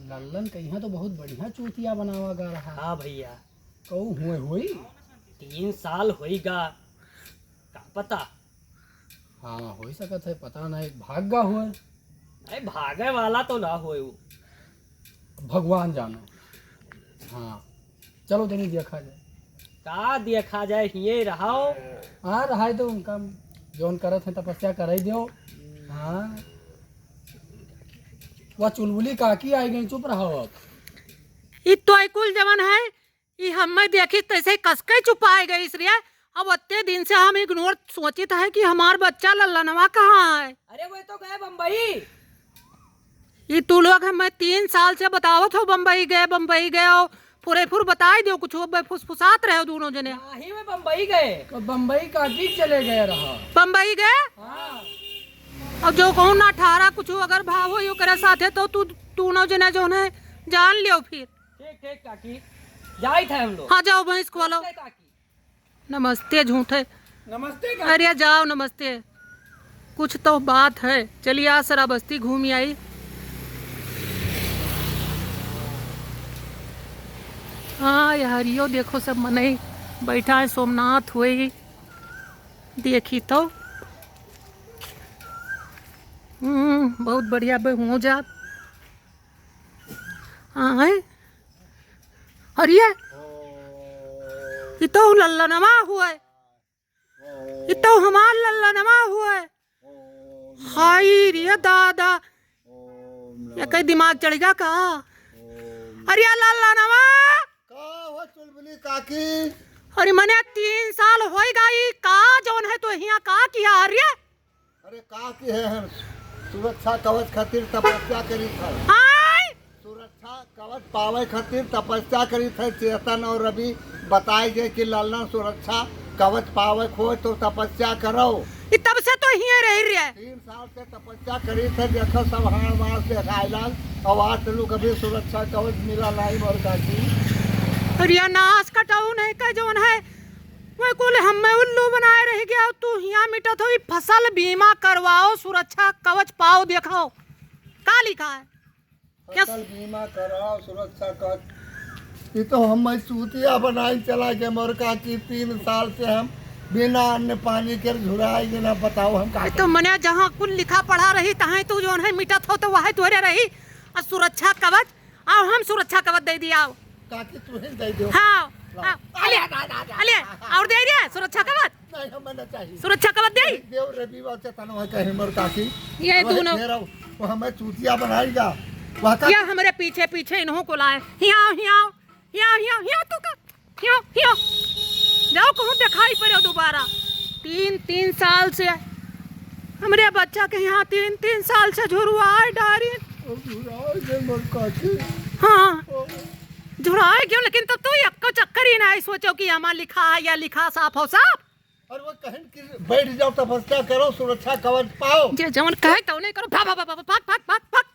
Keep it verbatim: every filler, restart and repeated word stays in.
लल्लन कहिया तो बहुत बढ़िया चूतिया बनावा गा रहा। हाँ भइया। कहू हुए होई? तीन साल होई गा, का पता। हाँ, होई सकत है, पता नहीं, भाग गा हुए। नहीं, भागे वाला तो ना होए वो। भगवान जानो। हाँ, चलो तनी देखा जाए। का देखा जाए, हिये रहाओ। हाँ, रहाई दो उनका, जौन करत हैं तपस्या कराई दो। हाँ, वह चुलबुली काकी आई गई, चुप रहो अब। ई तो कुल जवन है, ई हम्मे देखी तैसे ही कसके चुपाए गईस रे। अब अत्ते दिन से हम इग्नोर सोचित है कि हमार बच्चा लल्लनवा कहाँ है। अरे वो तो गए बम्बई। ई तू लोग हम्मे तीन साल से बतावत हो बम्बई गए, बम्बई गए हो, फुरे फुर बताई दियो कुछ, वो फुसफुसात रहे हो दोनों जने। नहीं, वो बम्बई गए। तो बम्बई काकी चले गए रहा। बम्बई गए? हाँ। अब जो कहूँ ना अठारह कुछ अगर भाव हो ओकरे साथे तो तू दोनों जने जौन है जान लियो फिर। ठीक, ठीक काकी, जाइत है हम लोग। हाँ, जाओ भैंस खोलो। नमस्ते काकी। नमस्ते झूठे। नमस्ते काकी। अरे जाओ, नमस्ते। कुछ तो बात है। चलिए आज श्रावस्ती घूम आई। हाँ यार, यो देखो सब मनई बैठा है, सोमनाथ हुए देखी तो। हम्म, बहुत बढ़िया बे हुआ जात। हाँ है। अरे, ई तो लल्लनवा हुए, ई तो हमार लल्लनवा हुए। हाय रे दादा, ये कहीं दिमाग चढ़ गया का? अरे लल्लनवा। का हो चुलबुली काकी? अरे मने तीन साल होई गई का जौन है तो हियाँ का किया? अरे अरे का किहे हैं, सुरक्षा कवच खातिर तपस्या करी था। आय! सुरक्षा कवच पावे खातिर तपस्या करी थे। चेतन और रवि बताए जे कि ललना सुरक्षा कवच पावे खोए तो तपस्या करो। ई तब से तो हिये रही रे। तीन साल से तपस्या करी थे, देखो सब हाड़ मार से खाए लाग, और आज तलू कभी सुरक्षा कवच मिला नहीं मोर काकी। अरे नाश कटाऊ नहीं का जौन है, वह कुल हमें उल्लू बनाए रह गया, तू हियाँ मिटत हो, ई फसल बीमा करवाओ, सुरक्षा कवच पाओ, देखो का लिखा है। क्या? फसल बीमा कराओ, सुरक्षा कवच। ये तो हम चूतिया बनाई चला के मोर काकी, तीन साल से हम बिना अन्न पानी के झुराए के ना, बताओ हम का ये तो करी? मने जहाँ कुल लिखा पढ़ा रही, तहाँ तू जौन है मिटत हो, तो वह तोहरे रही। और सुरक्षा कवच, आओ हम सुरक्षा कवच दे दिया, आओ। काकी तू ही दे दो। हाँ, लाओ। हाँ, अले, अले, अले, और दे दिया सुरक्षा कवच। नहीं, हमें ना चाहिए। सुरक्षा कवच दे। देव रवि बात से तनो है कहीं मोर काकी। ये वो दोनों। तेरा, वो हमें चूतिया बनाएगा। वहाँ का ये हमरे पीछे पीछे इन्हों को लाए। हियाँ, हियाँ, हियाँ, हियाँ, हियाँ तू का, हियाँ, हियाँ। जाओ कहूँ दिखाई पड़ो दोबारा। तीन, तीन साल से हमरे बच्चा के यहाँ तीन, तीन साल से झुरवाए डारी। अब झुराए गए मोर काकी। हाँ, झुराए क्यों, लेकिन तो तू यक्को चक्कर ही ना सोचो कि हमार लिखा है या लिखा साफ हो साफ। और वो कहन कि बैठ जाओ, तपस्या करो, सुरक्षा कवच पाओ। जे जवन कहे तौने करो, भाग, भाग, भाग, भाग, भाग, भाग, भाग, भाग।